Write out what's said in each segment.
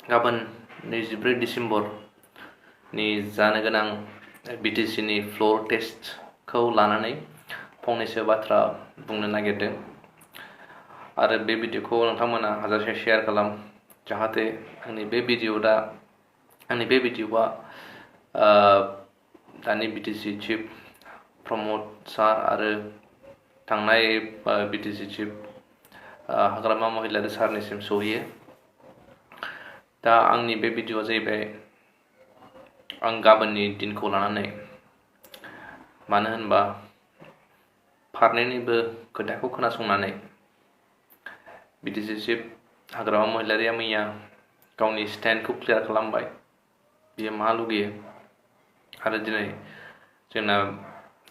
गाबोन 24 डिसेम्बरनि जानो गोनां बिटिसिनि फ्ल'र टेस्टखौ लानानै फंनैसो बाथ्रा बुंनो नागिरदों आरो बे भिडिअखौ नोंथांमोना हाजासे शेयार खालाम जाहाथे आंनि बे भिडिअआ दानि बिटिसि चिफ प्रमद सार आरो थांनाय बिटिसि चिफ हाग्रामा महिलारि सारनिसिम सहैयो। दा आंनि बे भिडिअआ जाहैबाय आं गाबोननि दिनखौ लानानै, मानो होनबा फारनैनिबो खोथाखौ खोनासंनानै बिटिसि चिफ हाग्रामा महिलारिया मैया गावनि स्टेन्डखौ क्लियार खालामबाय, बियो मा लुगैयो। आरो दिनै जोंना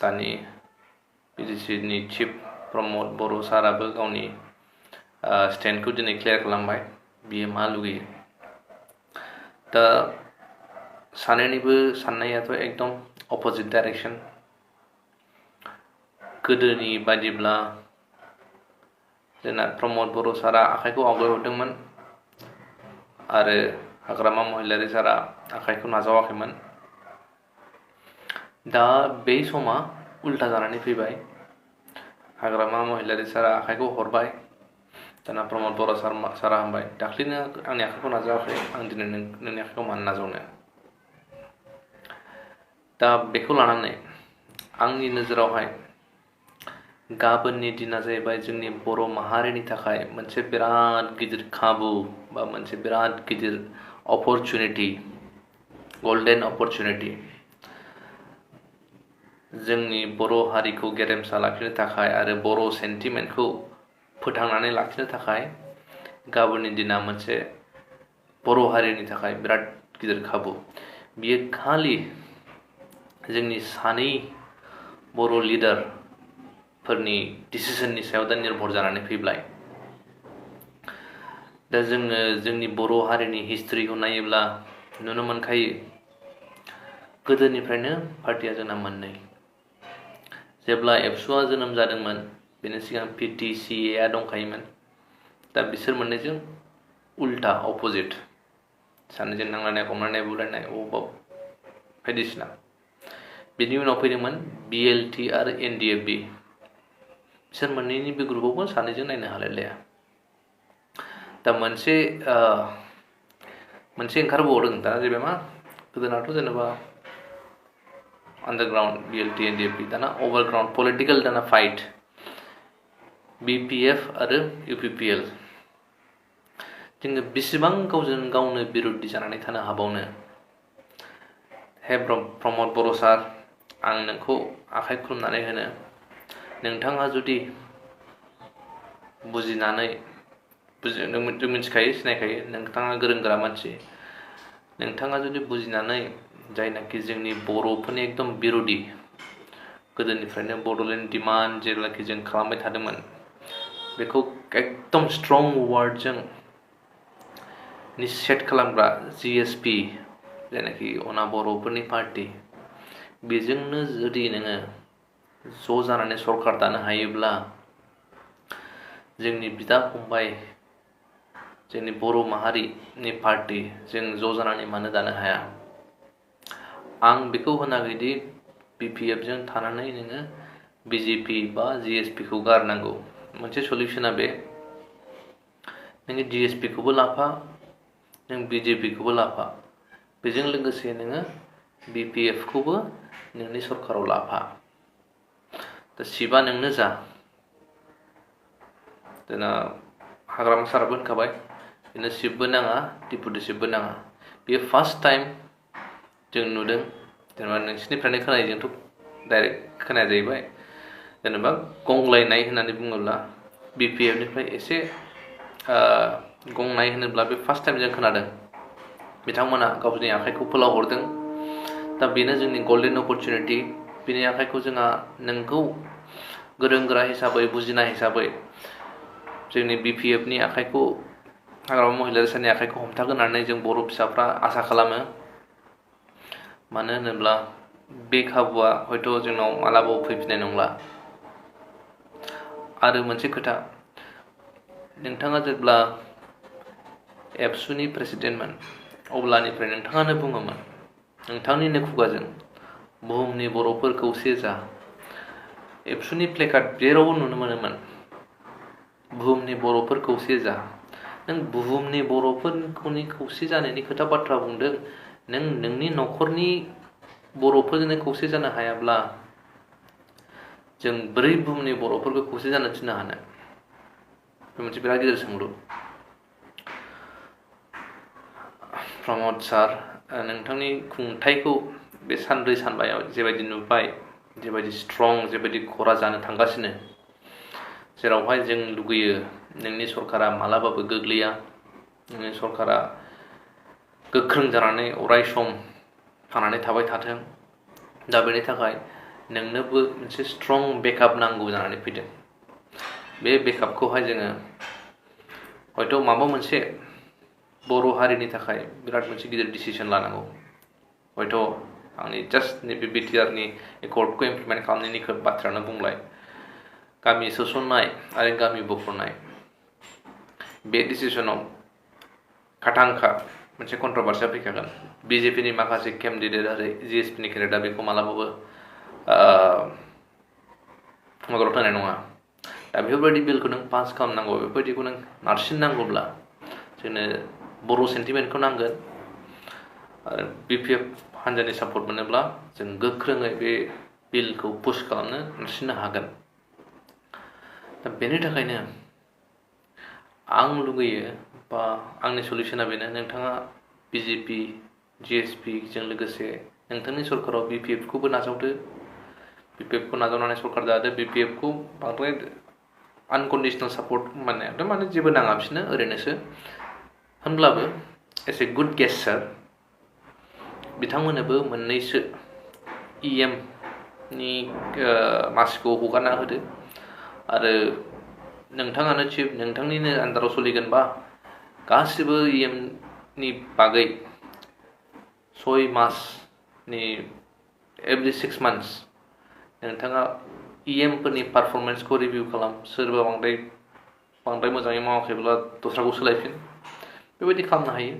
दानि बिटिसिनि चिफ प्रमद बर' साराबो गावनि स्टेन्डखौ दिनै क्लियार खालामबाय, बियो मा लुगैयो। दा सानैनिबो साननायाथ' एकदम अपोजिट डाइरेक्सन। गोदोनि बायदिब्ला जोंना प्रमद बर' सारा आखाइखौ आवगायहरदोंमोन आरो हाग्रामा महिलारि सारा आखाइखौ नाजावाखैमोन। दा बे समा उल्था जानानै फैबाय। हाग्रामा महिलारि सारा आखाइखौ हरबाय, दाना प्रमद बर' सारा होनबाय दाख्लैनो आंनि आखाइखौ नाजावाखै, आं दिनै नोंनि आखाइखौ मानो नाजावनो। दा बेखौ लानानै आंनि नोजोरावहाय गाबोननि दिना जाहैबाय जोंनि बर' माहारिनि थाखाय मोनसे बिराद गिदिर खाबु बा मोनसे बिराद गिदिर अपरचुनिटि, गल्डेन अपरचुनिटि। जोंनि बर' हारिखौ गेरेमसा लाखिनो थाखाय आरो बर' सेन्टिमेन्टखौ फोथांनानै लाखिनो थाखाय गाबोननि दिना मोनसे बर' हारिनि थाखाय बिराद गिदिर खाबु। बियो खालि जोंनि सानै बर' लिडारफोरनि डिसिसननि सायाव दा निर्भर जानानै फैबाय। दा जोङो जोंनि बर' हारिनि हिस्ट्रिखौ नायोब्ला नुनो मोनखायो, गोदोनिफ्रायनो पार्टिया जोंना मोननै। जेब्ला एबसुआ जोनोम जादोंमोन बेनि सिगां पिटिसिएआ दंखायोमोन। दा बिसोर मोननैजों उल्था अपोजिट, सानैजों नांलायनाय हमलायनाय बुलायनाय अबाव बायदिसिना। बिनि उनाव फैदोंमोन बिएलटि आरो एनडिएफबि। बिसोर मोननैनिबो ग्रुपआवबो सानैजों नायनो हालायलाया। दा मोनसे ओंखारबावदों दा जाहैबाय मा, गोदोनाथ' जेनेबा आन्डारग्राउन्ड बिएलटि एनडिएफबि, दाना अभारग्राउन्ड पलिटिकेल दाना फाइट बिपिएफ आरो इउपिपिएल। जोङो बेसेबां गावजों गावनो बिरुद्दि जानानै थानो हाबावनो। हे प्रमद बर' सार, आं नोंखौ आखाइ खुलुमनानै होनो, नोंथाङा जुदि बुजिनानै, जों मिथिखायो सिनायखायो नोंथाङा गोरों गोरा मानसि, नोंथाङा जुदि बुजिनानै जायनाखि जोंनि बर'फोरनि एकदम बिर'धि, गोदोनिफ्रायनो बड'लेण्ड डिमान्ड जेब्लाखि जों खालामबाय थादोंमोन, बेखौ एकदम स्ट्रं वार्डजों निषेध खालामग्रा जिएसपि, जायनाखि अना बर'फोरनि पार्टि, बेजोंनो जुदि नोङो ज' जानानै सरकार दानो हायोब्ला जोंनि बिदा फंबाय, जोंनि बर' माहारिनि पार्टि, जों ज' जानानै मानो दानो हाया। आं बेखौ होनाखैदि बिपिएफजों थानानै नोङो बिजेपि बा जिएसपिखौ गारनांगौ। मोनसे सलिउसना बे, नोङो जिएसपिखौबो लाफा, नों बिजेपिखौबो लाफा, बेजों लोगोसे नोङो बिपिएफखौबो नोंनि सरकाराव लाफा। दा सिटआ नोंनो जा। जोंना हाग्रामा साराबो होनखाबाय बेनो सिटबो नाङा, डिपुटि चिफबो नाङा। बेयो फार्स्ट टाइम जों नुदों, जेनेबा नोंसिनिफ्रायनो खोनायो, जोंथ' डाइरेक्ट खोनाया जाहैबाय। जेनेबा गंग्लायनाय होननानै बुङोब्ला बिपिएफनिफ्राय एसे गंनाय होनोब्ला बे फार्स्ट टाइम जों खोनादों। बिथांमोना गावनि आखाइखौ फोलावहरदों। दा बेनो जोंनि गल्डेन अपरचुनिटि। बिनि आखाइखौ जोंहा नोंखौ गोरों गोरा हिसाबै, बुजिनाय हिसाबै जोंनि बिपिएफनि आखाइखौ, हाग्रामा महिलारि सारनि आखाइखौ हमथागोन होननानै जों बर' फिसाफ्रा आसा खालामो। मानो होनोब्ला बे खाबुआ हयथ' जोंनाव मालाबाबो फैफिननाय नंला। आरो मोनसे खोथा, नोंथाङा जेब्ला एबसुनि प्रेसिडेन्टमोन अब्लानिफ्राय नोंथाङानो बुङोमोन नोंथांनिनो खुगाजों बुहुमनि बर'फोर खौसे जा एबसुनि प्लेकार्ड जेरावबो नुनो मोनोमोन बुहुमनि बर'फोर खौसे जा नों बुहुमनि बर'फोरनि खौसे जानायनि खोथा बाथ्रा बुंदों नों नोंनि न'खरनि बर'फोरजोंनो खौसे जानो हायाब्ला जों बोरै बुहुमनि बर'फोरखौ खौसे जानो थिननो हानो बे मोनसे बिराद गिदिर सोंलु प्रमद सार नोंथांनि खुंथायखौ बे सानब्रै सानबायाव जेबायदि नुबाय जेबायदि स्ट्रं जेबायदि खरा जानो थांगासिनो जेरावहाय जों लुगैयो नोंनि सरकारा मालाबाबो गोग्लैया नोंनि सरकारा गोख्रों जानानै अराय सम थांनानै थाबाय थाथों दा बेनि थाखाय नोंनोबो मोनसे स्ट्रं बेकआप नांगौ जानानै फैदों बे बेकआपखौहाय जोङो हयथ' माबा मोनसे बर' हारिनि थाखाय बिराद मोनसे गिदिर डिसिसन लानांगौ हयथ' आंनि जास्ट नैबे बिटिआरनि एकर्डखौ इमप्लिमेन्ट खालामनायनि बाथ्रायानो बुंलाय गामि सोसननाय आरो गामि बोफ्लनाय बे डिसिसनाव खाथांखा मोनसे कन्ट्रभार्सिया फैखागोन बिजेपिनि माखासे केन्डिडेट आरो जिएसपिनि केन्डिडेटआ बेखौ मालाबाबो मदद होनाय नङा दा बेफोरबायदि बिलखौ नों पास खालामनांगौ बेफोरबायदिखौ नों नारसिननांगौब्ला जोंनो बर' सेन्टिमेन्टखौ नांगोन आरो बिपिएफ हान्जानि सापर्ट मोनोब्ला जों गोख्रोङै बे बिलखौ पुश खालामनो नारसिननो हागोन दा बेनि थाखायनो आं लुगैयो बा आंनि सल्युसना बेनो नोंथाङा बिजेपि जिएसपिजों लोगोसे नोंथांनि सरकाराव बिपिएफखौबो नाजावदो बिपिएफखौ नाजावनानै सरकार दादो बिपिएफखौ बांद्राय आनकन्डिसनेल सापर्ट माने जेबो नाङा बिसोरनो ओरैनोसो होनब्लाबो एस ए गुड गेस्टार बिथांमोननोबो मोननैसो इएम नि मासिखौ हगारना होदो आरो नोंथाङानो चिफ नोंथांनिनो आन्दाराव सोलिगोनबा गासिबो इएम नि बागै 6 मासनि एभरि 6 मान्थस नोंथाङा इएम फोरनि पारफरमेन्सखौ रिभिउ खालाम सोरबा बांद्राय मोजाङै मावाखैब्ला दस्राखौ सोलायफिन बेबायदि खालामनो हायो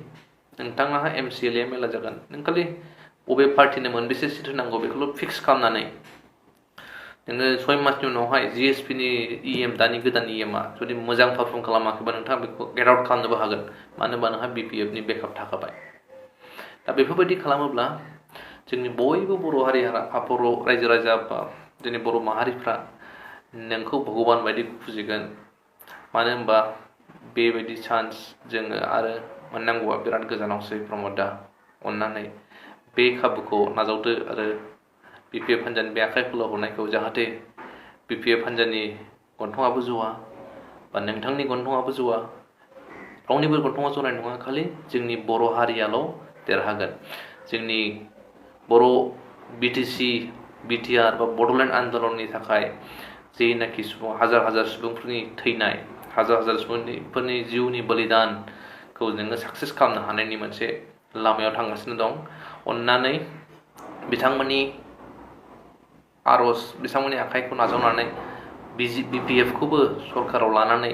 नोंथाङा एमसिएल एमएलए जागोन नों खालि बबे पार्टिनो मोनबेसे सिट होनांगौ बेखौल' फिक्स खालामनानै नोङो 6 मासनि उनावहाय जिएसपिनि इएम दानि गोदान इएमआ जुदि मोजां पारफर्म खालामाखैबा नोंथाङा बेखौ गेट आउट खालामनोबो हागोन मानो होनबा नोंहा बिपिएफनि बेकआप थाखाबाय दा बेफोरबायदि खालामोब्ला जोंनि बयबो बर' रायजो राजा बा जोंनि बर' माहारिफ्रा नोंखौ भगबान बायदि फुजिगोन मानो होनबा बेबायदि चान्स जोङो आरो मोननांगौआ बिराद गोजानावसै प्रमदा अननानै बे खाबुखौ नाजावदो आरो बिपिएफ हान्जानि बे आखाइ फोलाव हरनायखौ जाहाथे बिपिएफ हान्जानि गन्थङाबो जवा बा नोंथांनि गन्थङाबो जवा रावनिबो गन्थङा जनाय नङा खालि जोंनि बर' हारियाल' देरहागोन जोंनि बर' बिटिसि बिटिआर बा बड'लेण्ड आन्दलननि थाखाय जेनाखि सुबुं हाजार सुबुंफोरनि थैनाय हाजार सुबुंफोरनि जिउनि बलिदानखौ जोङो साक्सेस खालामनो हानायनि मोनसे लामायाव थांगासिनो दं अननानै बिथांमोननि आर'ज बिथांमोननि आखाइखौ नाजावनानै बिपिएफखौबो सरकाराव लानानै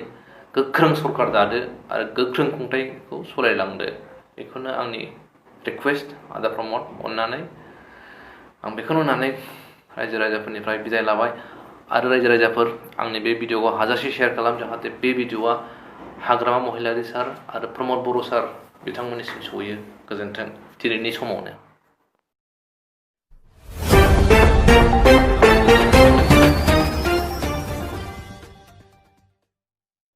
गोख्रों सरकार दादो आरो गोख्रों खुंथायखौ सालायलांदो बेखौनो आंनि रिकुवेस्ट आदा प्रमद अननानै आं बेखौनो होननानै रायजो राजाफोरनिफ्राय बिदाय लाबाय आरो रायजो राजाफोर आंनि बे भिडिअखौ हाजासे शेयार खालाम जाहाथे बे भिडिअआ हाग्रामा महिलारि सार आरो प्रमद बर' सार बिथांमोननिसिम सहैयो गोजोन्थों दिनैनि समावनो